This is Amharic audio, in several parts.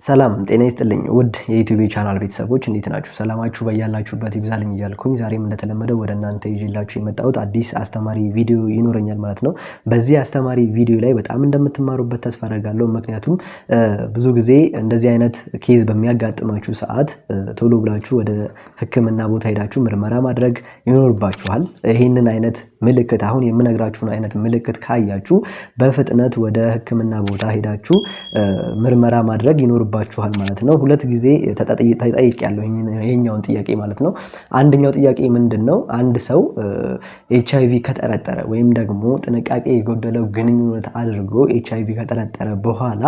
ሰላም ጤና ይስጥልኝ ውድ የዩቲዩብ ቻናል ቤተሰቦች፣ እንዴት ናችሁ? ሰላማችሁ በያላችሁበት ይብዛልኝ እያልኩኝ ዛሬም እንደተለመደው ወደ እናንተ ይዤላችሁ የመጣሁት አዲስ አስተማሪ ቪዲዮ ይኖረኛል ማለት ነው። በዚህ አስተማሪ ቪዲዮ ላይ በጣም እንደምትማሩበት ተስፋ አደርጋለሁ። ምክንያቱም ብዙ ጊዜ እንደዚህ አይነት case በሚያጋጥማችሁ ሰዓት ቶሎ ብላችሁ ወደ ሕክምና ቦታ ሄዳችሁ ምርመራ ማድረግ ይኖርባችኋል። ይህንን አይነት ምልክት፣ አሁን የምነግራችሁን አይነት ምልክት ካያችሁ በፍጥነት ወደ ሕክምና ቦታ ሄዳችሁ ምርመራ ማድረግ ይኖርባችኋል ማለት ነው። ሁለት ጊዜ ተጠይቄያለሁ ይሄኛውን ጥያቄ ማለት ነው። አንደኛው ጥያቄ ምንድን ነው? አንድ ሰው ኤች አይቪ ከጠረጠረ ወይም ደግሞ ጥንቃቄ የጎደለው ግንኙነት አድርጎ ኤች አይቪ ከጠረጠረ በኋላ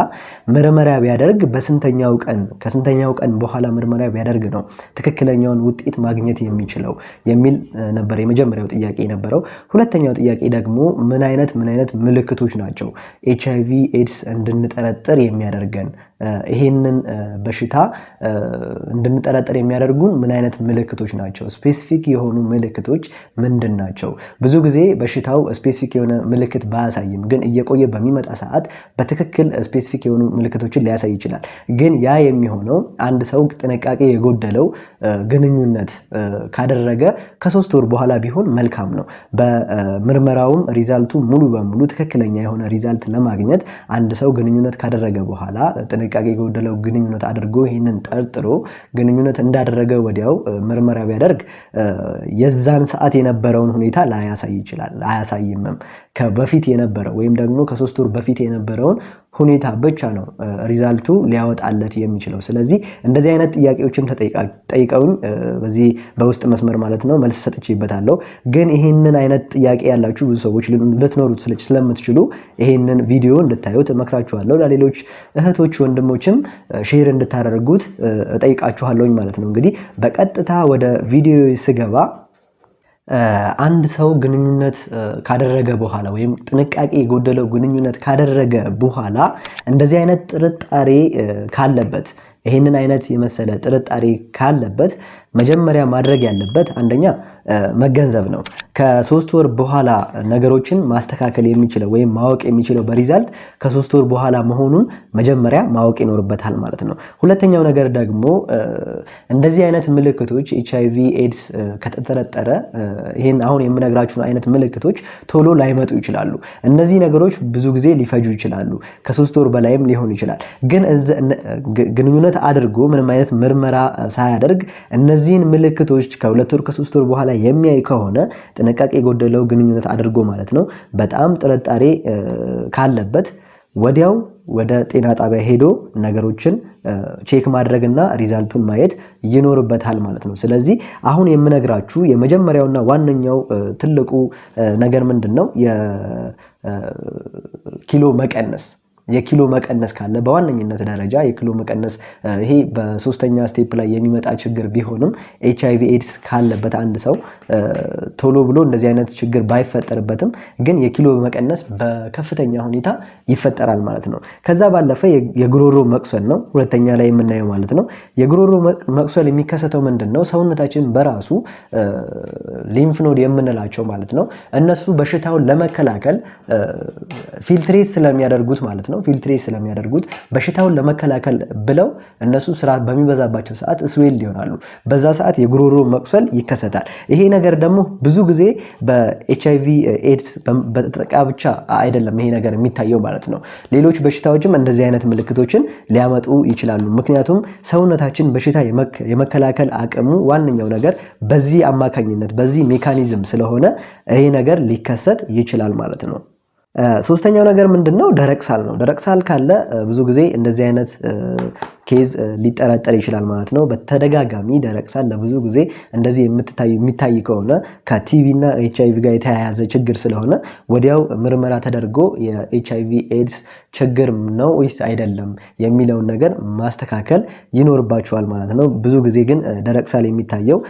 ምርመራ ቢያደርግ በስንተኛው ቀን፣ ከስንተኛው ቀን በኋላ ምርመራ ቢያደርግ ነው ትክክለኛውን ውጤት ማግኘት የሚችለው የሚል ነበር የመጀመሪያው ጥያቄ የነበረው። ሁለተኛው ጥያቄ ደግሞ ምን አይነት ምልክቶች ናቸው ኤች አይቪ ኤድስ እንድንጠረጥር የሚያደርገን፣ ይሄንን በሽታ እንድንጠረጥር የሚያደርጉን ምን አይነት ምልክቶች ናቸው? Specific የሆኑ ምልክቶች ምንድን ናቸው? ብዙ ጊዜ በሽታው specific የሆነ ምልክት ባያሳይም ግን እየቆየ በሚመጣ ሰዓት በትክክል specific የሆኑ ምልክቶችን ሊያሳይ ይችላል። ግን ያ የሚሆነው አንድ ሰው ጥንቃቄ የጎደለው ግንኙነት ካደረገ ከ3 ወር በኋላ ቢሆን መልካም ነው። በምርመራውም result ኡ ሙሉ በሙሉ ትክክለኛ የሆነ result ለማግኘት አንድ ሰው ግንኙነት ካደረገ በኋላ፣ ጥንቃቄ የጎደለው ግንኙነት አድርጎ ይህንን ጠርጥሮ ግንኙነት እንዳደረገ ወዲያው ምርመራ ቢያደርግ የዛን ሰዓት የነበረውን ሁኔታ ላያሳይ ይችላል፣ አያሳይምም። በፊት የነበረው ወይም ደግሞ ከ3 ወር በፊት የነበረውን ሁኔታ ብቻ ነው result ኡ ሊያወጣለት የሚችለው። ስለዚህ እንደዚህ አይነት ጥያቄዎችም ጠይቀውኝ በዚህ በውስጥ መስመር ማለት ነው መልስ ሰጥቼበታለሁ። ግን ይህንን አይነት ጥያቄ ያላችሁ ብዙ ሰዎች ልትኖሩ ስለምትችሉ ይህንን ቪዲዮ እንድታዩት እመክራችኋለሁ። ለሌሎች እህቶች ወንድሞችም share እንድታደርጉት እጠይቃችኋለሁኝ ማለት ነው። እንግዲህ በቀጥታ ወደ ቪዲዮ ስገባ አንድ ሰው ግንኙነት ካደረገ በኋላ ወይም ጥንቃቄ የጎደለው ግንኙነት ካደረገ በኋላ እንደዚህ አይነት ጥርጣሬ ካለበት፣ ይህንን አይነት የመሰለ ጥርጣሬ ካለበት መጀመሪያ ማድረግ ያለበት አንደኛ መገንዘብ ነው። ከ3 ወር በኋላ ነገሮችን ማስተካከል የሚችለው ወይም ማወቅ የሚችለው በ result ከ3 ወር በኋላ መሆኑን መጀመሪያ ማወቅ ይኖርበታል ማለት ነው። ሁለተኛው ነገር ደግሞ እንደዚህ አይነት ምልክቶች፣ ኤች አይቪ ኤድስ ከተጠረጠረ ይህን አሁን የምነግራችሁን አይነት ምልክቶች ቶሎ ላይመጡ ይችላሉ። እነዚህ ነገሮች ብዙ ጊዜ ሊፈጁ ይችላሉ። ከ3 ወር በላይም ሊሆን ይችላል። ግን ግንኙነት አድርጎ ምንም አይነት ምርመራ ሳያደርግ እነዚህን ምልክቶች ከ2 ወር፣ ከ3 ወር በኋላ የሚያይ ከሆነ፣ ጥንቃቄ የጎደለው ግንኙነት አድርጎ ማለት ነው፣ በጣም ጥርጣሬ ካለበት ወዲያው ወደ ጤና ጣቢያ ሄዶ ነገሮችን check ማድረግና result ኡን ማየት ይኖርበታል ማለት ነው። ስለዚህ አሁን የምነግራችሁ የመጀመሪያውና ዋነኛው ትልቁ ነገር ምንድን ነው? የኪሎ መቀነስ። የኪሎ መቀነስ ካለ በዋነኝነት ደረጃ የኪሎ መቀነስ፣ ይሄ በሶስተኛ step ላይ የሚመጣ ችግር ቢሆንም ኤች አይቪ ኤድስ ካለበት አንድ ሰው ቶሎ ብሎ እንደዚህ አይነት ችግር ባይፈጠርበትም ግን የኪሎ መቀነስ በከፍተኛ ሁኔታ ይፈጠራል ማለት ነው። ከዛ ባለፈ የጉሮሮ መቁሰል ነው ሁለተኛ ላይ የምናየው ማለት ነው። የጉሮሮ መቁሰል የሚከሰተው ምንድን ነው? ሰውነታችን በራሱ lymph node የምንላቸው ማለት ነው፣ እነሱ በሽታውን ለመከላከል filtrate ስለሚያደርጉት ማለት ነው፣ filtrate ስለሚያደርጉት በሽታውን ለመከላከል ብለው እነሱ ስራ በሚበዛባቸው ሰዓት swell ይሆናሉ። በዛ ሰዓት የጉሮሮ መቁሰል ይከሰታል። ይሄ ነገር ደግሞ ብዙ ጊዜ በኤች አይቪ ኤድስ በተጠቃ ብቻ አይደለም ይሄ ነገር የሚታየው ማለት ነው። ሌሎች በሽታዎችም እንደዚህ አይነት ምልክቶችን ሊያመጡ ይችላሉ። ምክንያቱም ሰውነታችን በሽታ የመከላከል አቅሙ ዋነኛው ነገር በዚህ አማካኝነት፣ በዚህ mechanism ስለሆነ ይሄ ነገር ሊከሰት ይችላል ማለት ነው። ሶስተኛው ነገር ምንድን ነው? ደረቅ ሳል ነው። ደረቅ ሳል ካለ ብዙ ጊዜ እንደዚህ አይነት case ሊጠረጠር ይችላል ማለት ነው። በተደጋጋሚ ደረቅ ሳል ለብዙ ጊዜ እንደዚህ የሚታይ ከሆነ ከቲቢ እና ኤች አይቪ ጋር የተያያዘ ችግር ስለሆነ ወዲያው ምርመራ ተደርጎ የኤች አይቪ ኤድስ ችግር ነው ወይስ አይደለም የሚለውን ነገር ማስተካከል ይኖርባቸዋል ማለት ነው። ብዙ ጊዜ ግን ደረቅ ሳል የሚታየው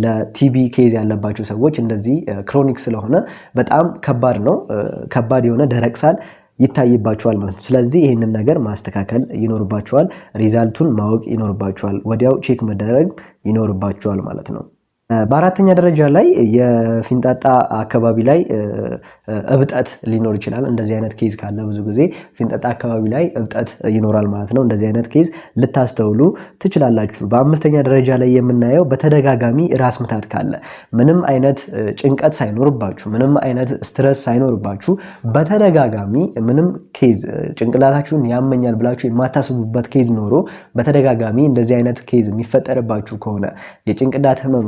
ለቲቢ case ያለባቸው ሰዎች እንደዚህ chronic ስለሆነ በጣም ከባድ ነው። ከባድ የሆነ ደረቅ ሳል ይታይባቸዋል ማለት ነው። ስለዚህ ይህንን ነገር ማስተካከል ይኖርባቸዋል። Result ኡን ማወቅ ይኖርባቸዋል። ወዲያው check መደረግ ይኖርባቸዋል ማለት ነው። በአራተኛ ደረጃ ላይ የፊንጣጣ አካባቢ ላይ እብጠት ሊኖር ይችላል። እንደዚህ አይነት case ካለ ብዙ ጊዜ ፊንጣጣ አካባቢ ላይ እብጠት ይኖራል ማለት ነው። እንደዚህ አይነት case ልታስተውሉ ትችላላችሁ። በአምስተኛ ደረጃ ላይ የምናየው በተደጋጋሚ ራስ ምታት ካለ፣ ምንም አይነት ጭንቀት ሳይኖርባችሁ፣ ምንም አይነት stress ሳይኖርባችሁ፣ በተደጋጋሚ ምንም case ጭንቅላታችሁን ያመኛል ብላችሁ የማታስቡበት case ኖሮ በተደጋጋሚ እንደዚህ አይነት case የሚፈጠርባችሁ ከሆነ፣ የጭንቅላት ህመም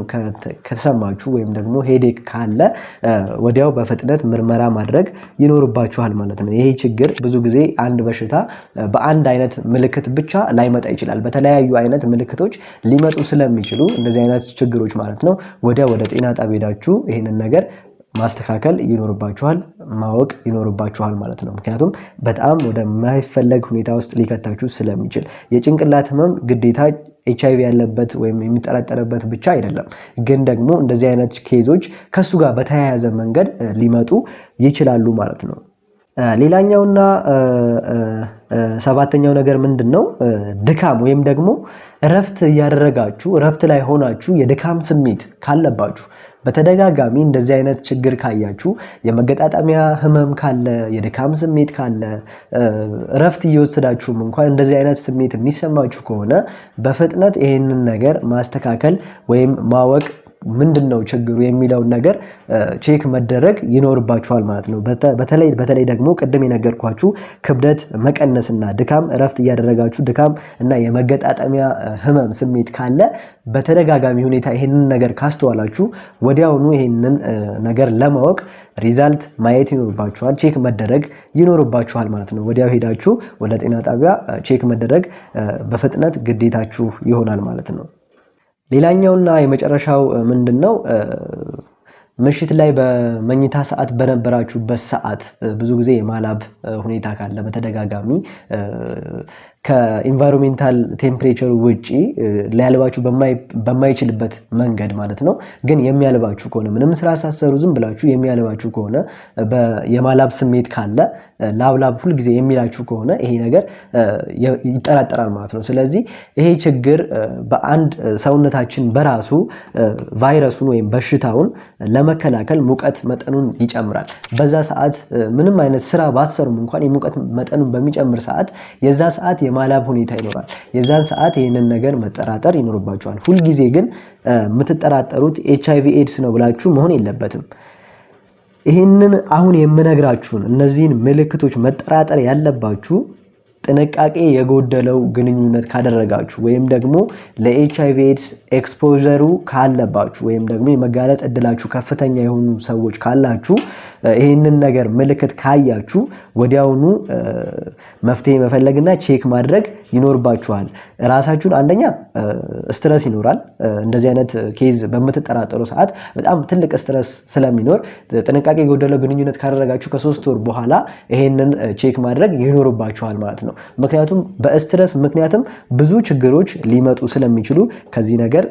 ከተሰማችሁ ወይም ደግሞ headache ካለ ወዲያው በፍጥነት ምርመራ ማድረግ ይኖርባችኋል ማለት ነው። ይሄ ችግር ብዙ ጊዜ አንድ በሽታ በአንድ አይነት ምልክት ብቻ ላይመጣ ይችላል። በተለያዩ አይነት ምልክቶች ሊመጡ ስለሚችሉ እንደዚህ አይነት ችግሮች ማለት ነው ወዲያው ወደ ጤና ጣቢያ ሄዳችሁ ይህንን ነገር ማስተካከል ይኖርባችኋል፣ ማወቅ ይኖርባችኋል ማለት ነው። ምክንያቱም በጣም ወደማይፈለግ ሁኔታ ውስጥ ሊከታችሁ ስለሚችል። የጭንቅላት ህመም ግዴታ HIV ያለበት ወይም የሚጠረጠርበት ብቻ አይደለም፣ ግን ደግሞ እንደዚህ አይነት case ኦች ከሱ ጋር በተያያዘ መንገድ ሊመጡ ይችላሉ ማለት ነው። ሌላኛውና ሰባተኛው ነገር ምንድን ነው? ድካም ወይም ደግሞ እረፍት እያደረጋችሁ፣ እረፍት ላይ ሆናችሁ የድካም ስሜት ካለባችሁ፣ በተደጋጋሚ እንደዚህ አይነት ችግር ካያችሁ፣ የመገጣጠሚያ ህመም ካለ፣ የድካም ስሜት ካለ፣ እረፍት እየወሰዳችሁም እንኳን እንደዚህ አይነት ስሜት የሚሰማችሁ ከሆነ በፍጥነት ይሄንን ነገር ማስተካከል ወይም ማወቅ፣ ምንድን ነው ችግሩ የሚለውን ነገር check መደረግ ይኖርባችኋል ማለት ነው። በተለይ በተለይ ደግሞ ቅድም የነገርኳችሁ ክብደት መቀነስና ድካም፣ እረፍት እያደረጋችሁ ድካም እና የመገጣጠሚያ ህመም ስሜት ካለ፣ በተደጋጋሚ ሁኔታ ይሄንን ነገር ካስተዋላችሁ ወዲያውኑ ይሄንን ነገር ለማወቅ result ማየት ይኖርባችኋል፣ check መደረግ ይኖርባችኋል ማለት ነው። ወዲያው ሄዳችሁ ወደ ጤና ጣቢያ check መደረግ በፍጥነት ግዴታችሁ ይሆናል ማለት ነው። ሌላኛውና የመጨረሻው ምንድን ነው? ምሽት ላይ በመኝታ ሰዓት በነበራችሁበት ሰዓት ብዙ ጊዜ የማላብ ሁኔታ ካለ፣ በተደጋጋሚ ከ environmental temperature ውጪ ሊያልባችሁ በማይችልበት መንገድ ማለት ነው። ግን የሚያልባችሁ ከሆነ፣ ምንም ስራ ሳትሰሩ ዝም ብላችሁ የሚያልባችሁ ከሆነ፣ የማላብ ስሜት ካለ፣ ላብ ላብ ሁልጊዜ የሚላችሁ ከሆነ ይሄ ነገር ይጠራጠራል ማለት ነው። ስለዚህ ይሄ ችግር በአንድ ሰውነታችን በራሱ ቫይረሱን ወይም በሽታውን ለመከላከል ሙቀት መጠኑን ይጨምራል። በዛ ሰዓት ምንም አይነት ስራ ባትሰሩም እንኳን የሙቀት መጠኑን በሚጨምር ሰዓት የዛ ሰዓት የማላብ ሁኔታ ይኖራል። የዛን ሰዓት ይህንን ነገር መጠራጠር ይኖርባችኋል። ሁልጊዜ ግን የምትጠራጠሩት HIV AIDS ነው ብላችሁ መሆን የለበትም። ይህንን አሁን የምነግራችሁን እነዚህን ምልክቶች መጠራጠር ያለባችሁ ጥንቃቄ የጎደለው ግንኙነት ካደረጋችሁ ወይም ደግሞ ለ HIV AIDS exposure ኡ ካለባችሁ ወይም ደግሞ የመጋለጥ እድላችሁ ከፍተኛ የሆኑ ሰዎች ካላችሁ፣ ይህንን ነገር ምልክት ካያችሁ ወዲያውኑ መፍትሄ መፈለግና check ማድረግ ይኖርባችኋል። ራሳችሁን አንደኛ stress ይኖራል። እንደዚህ አይነት case በምትጠራጠሩ ሰዓት በጣም ትልቅ stress ስለሚኖር ጥንቃቄ የጎደለው ግንኙነት ካደረጋችሁ ከ3 ወር በኋላ ይሄንን check ማድረግ ይኖርባችኋል ማለት ነው። ምክንያቱም በ stress ምክንያትም ብዙ ችግሮች ሊመጡ ስለሚችሉ ከዚህ ነገር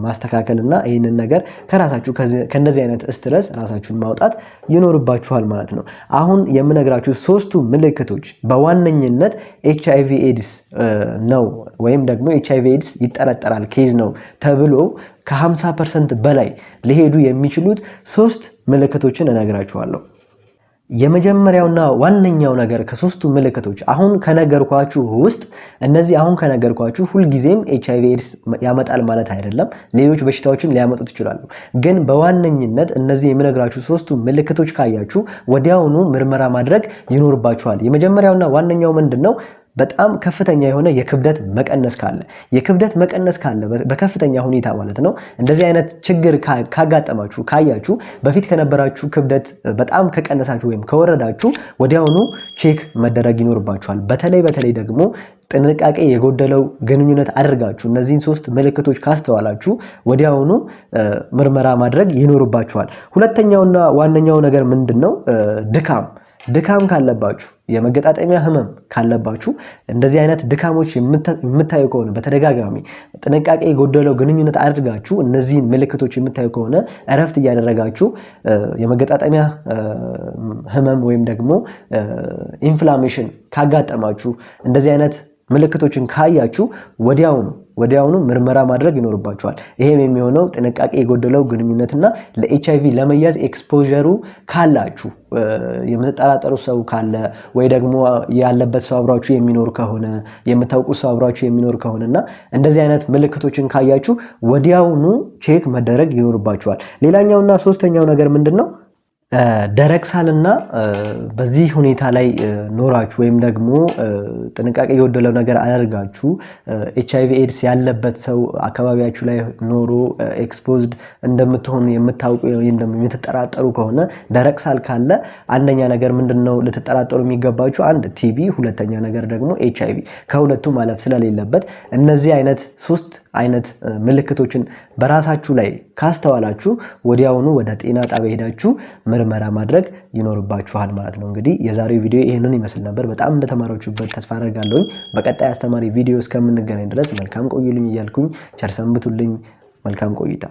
ማስተካከል እና ይህንን ነገር ከራሳችሁ ከእንደዚህ አይነት stress ራሳችሁን ማውጣት ይኖርባችኋል ማለት ነው። አሁን የምነግራችሁ ሶስቱ ምልክቶች በዋነኝነት HIV AIDS ነው ወይም ደግሞ HIV AIDS ይጠረጠራል case ነው ተብሎ ከ50% በላይ ሊሄዱ የሚችሉት ሶስት ምልክቶችን እነግራችኋለሁ። የመጀመሪያውና ዋነኛው ነገር ከሶስቱ ምልክቶች አሁን ከነገርኳችሁ ውስጥ፣ እነዚህ አሁን ከነገርኳችሁ ሁልጊዜም HIV AIDS ያመጣል ማለት አይደለም። ሌሎች በሽታዎችም ሊያመጡት ይችላሉ። ግን በዋነኝነት እነዚህ የምነግራችሁ ሶስቱ ምልክቶች ካያችሁ ወዲያውኑ ምርመራ ማድረግ ይኖርባችኋል። የመጀመሪያውና ዋነኛው ምንድን ነው? በጣም ከፍተኛ የሆነ የክብደት መቀነስ ካለ፣ የክብደት መቀነስ ካለ በከፍተኛ ሁኔታ ማለት ነው። እንደዚህ አይነት ችግር ካጋጠማችሁ፣ ካያችሁ፣ በፊት ከነበራችሁ ክብደት በጣም ከቀነሳችሁ ወይም ከወረዳችሁ ወዲያውኑ check መደረግ ይኖርባችኋል። በተለይ በተለይ ደግሞ ጥንቃቄ የጎደለው ግንኙነት አድርጋችሁ እነዚህን ሶስት ምልክቶች ካስተዋላችሁ ወዲያውኑ ምርመራ ማድረግ ይኖርባችኋል። ሁለተኛውና ዋነኛው ነገር ምንድን ነው? ድካም። ድካም ካለባችሁ፣ የመገጣጠሚያ ህመም ካለባችሁ፣ እንደዚህ አይነት ድካሞች የምታዩ ከሆነ፣ በተደጋጋሚ ጥንቃቄ የጎደለው ግንኙነት አድርጋችሁ እነዚህን ምልክቶች የምታዩ ከሆነ፣ እረፍት እያደረጋችሁ የመገጣጠሚያ ህመም ወይም ደግሞ inflammation ካጋጠማችሁ እንደዚህ አይነት ምልክቶችን ካያችሁ ወዲያውኑ ምርመራ ማድረግ ይኖርባችኋል። ይሄም የሚሆነው ጥንቃቄ የጎደለው ግንኙነትና ለኤችአይቪ ለመያዝ exposure ኡ ካላችሁ፣ የምትጠራጠሩ ሰው ካለ ወይ ደግሞ ያለበት ሰው አብሯችሁ የሚኖር ከሆነ፣ የምታውቁ ሰው አብሯችሁ የሚኖር ከሆነ እና እንደዚህ አይነት ምልክቶችን ካያችሁ ወዲያውኑ check መደረግ ይኖርባችኋል። ሌላኛውና ሶስተኛው ነገር ምንድን ነው? ደረቅ ሳልና በዚህ ሁኔታ ላይ ኖራችሁ ወይም ደግሞ ጥንቃቄ የጎደለው ነገር አደርጋችሁ ኤችአይቪ ኤድስ ያለበት ሰው አካባቢያችሁ ላይ ኖሮ exposed እንደምትሆኑ የምታውቁ ወይም ደግሞ የምትጠራጠሩ ከሆነ፣ ደረቅ ሳል ካለ አንደኛ ነገር ምንድን ነው ልትጠራጠሩ የሚገባችሁ? አንድ ቲቢ፣ ሁለተኛ ነገር ደግሞ ኤችአይቪ። ከሁለቱ ማለፍ ስለሌለበት እነዚህ አይነት ሶስት አይነት ምልክቶችን በራሳችሁ ላይ ካስተዋላችሁ ወዲያውኑ ወደ ጤና ጣቢያ ሄዳችሁ ምርመራ ማድረግ ይኖርባችኋል ማለት ነው። እንግዲህ የዛሬው ቪዲዮ ይህንን ይመስል ነበር። በጣም እንደተማራችሁበት ተስፋ አደርጋለሁኝ። በቀጣይ አስተማሪ ቪዲዮ እስከምንገናኝ ድረስ መልካም ቆዩልኝ እያልኩኝ ቸር ሰንብቱልኝ። መልካም ቆይታ።